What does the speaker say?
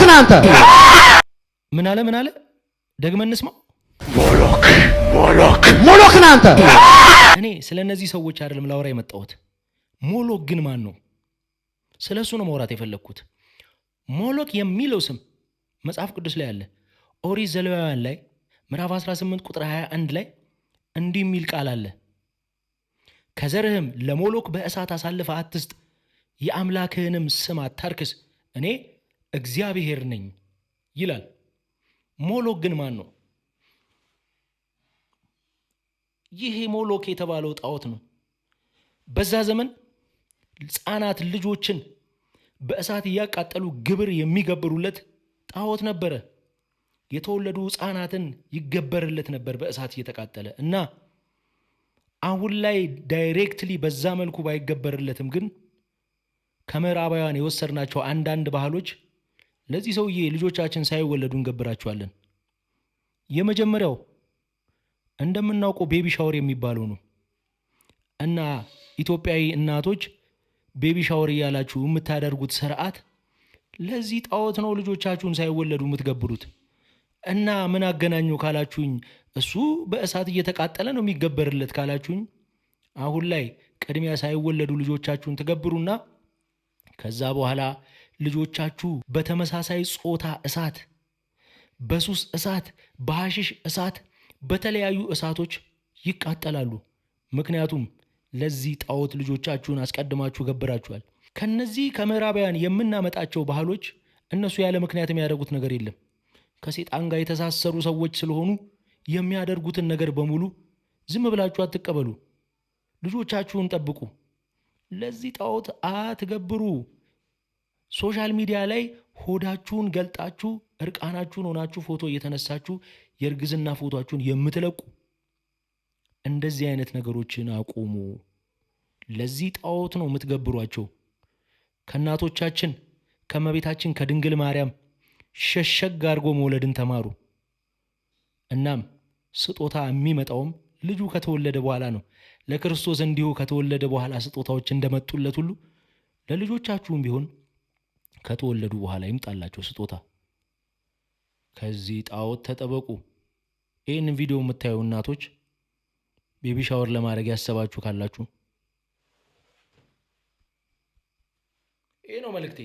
ነህ አንተ። ምን አለ? ምን አለ? ደግመን እንስማው። ሞሎክ ሞሎክ ሞሎክ ነህ አንተ። እኔ ስለ እነዚህ ሰዎች አይደለም ላወራ የመጣሁት። ሞሎክ ግን ማን ነው? ስለ እሱ ነው ማውራት የፈለግኩት። ሞሎክ የሚለው ስም መጽሐፍ ቅዱስ ላይ አለ። ኦሪት ዘሌዋውያን ላይ ምዕራፍ 18 ቁጥር 21 ላይ እንዲህ የሚል ቃል አለ። ከዘርህም ለሞሎክ በእሳት አሳልፈህ አትስጥ፣ የአምላክህንም ስም አታርክስ፣ እኔ እግዚአብሔር ነኝ ይላል። ሞሎክ ግን ማን ነው? ይሄ ሞሎክ የተባለው ጣዖት ነው። በዛ ዘመን ሕፃናት ልጆችን በእሳት እያቃጠሉ ግብር የሚገብሩለት ጣዖት ነበረ። የተወለዱ ሕፃናትን ይገበርለት ነበር በእሳት እየተቃጠለ። እና አሁን ላይ directly በዛ መልኩ ባይገበርለትም ግን ከምዕራባውያን የወሰድናቸው አንዳንድ ባህሎች ለዚህ ሰውዬ ልጆቻችን ሳይወለዱ እንገብራቸዋለን። የመጀመሪያው እንደምናውቀው baby shower የሚባለው ነው። እና ኢትዮጵያዊ እናቶች baby shower እያላችሁ የምታደርጉት ስርዓት ለዚህ ጣዖት ነው ልጆቻችሁን ሳይወለዱ የምትገብሩት። እና ምን አገናኘው ካላችሁኝ፣ እሱ በእሳት እየተቃጠለ ነው የሚገበርለት ካላችሁኝ፣ አሁን ላይ ቅድሚያ ሳይወለዱ ልጆቻችሁን ትገብሩና ከዛ በኋላ ልጆቻችሁ በተመሳሳይ ጾታ እሳት፣ በሱስ እሳት፣ በሐሽሽ እሳት፣ በተለያዩ እሳቶች ይቃጠላሉ። ምክንያቱም ለዚህ ጣዖት ልጆቻችሁን አስቀድማችሁ ገብራችኋል። ከነዚህ ከምዕራባውያን የምናመጣቸው ባህሎች እነሱ ያለ ምክንያት የሚያደርጉት ነገር የለም። ከሴጣን ጋር የተሳሰሩ ሰዎች ስለሆኑ የሚያደርጉትን ነገር በሙሉ ዝም ብላችሁ አትቀበሉ። ልጆቻችሁን ጠብቁ። ለዚህ ጣዖት አትገብሩ። Social media ላይ ሆዳችሁን ገልጣችሁ እርቃናችሁን ሆናችሁ ፎቶ እየተነሳችሁ የእርግዝና ፎቶአችሁን የምትለቁ እንደዚህ አይነት ነገሮችን አቁሙ። ለዚህ ጣዖት ነው የምትገብሯቸው። ከእናቶቻችን ከእመቤታችን ከድንግል ማርያም ሸሸግ አድርጎ መውለድን ተማሩ። እናም ስጦታ የሚመጣውም ልጁ ከተወለደ በኋላ ነው። ለክርስቶስ እንዲሁ ከተወለደ በኋላ ስጦታዎች እንደመጡለት ሁሉ ለልጆቻችሁም ቢሆን ከተወለዱ በኋላ ይምጣላቸው ስጦታ። ከዚህ ጣዖት ተጠበቁ። ይህንን ቪዲዮ የምታዩ እናቶች baby shower ለማድረግ ያሰባችሁ ካላችሁ ይሄ ነው መልእክቴ።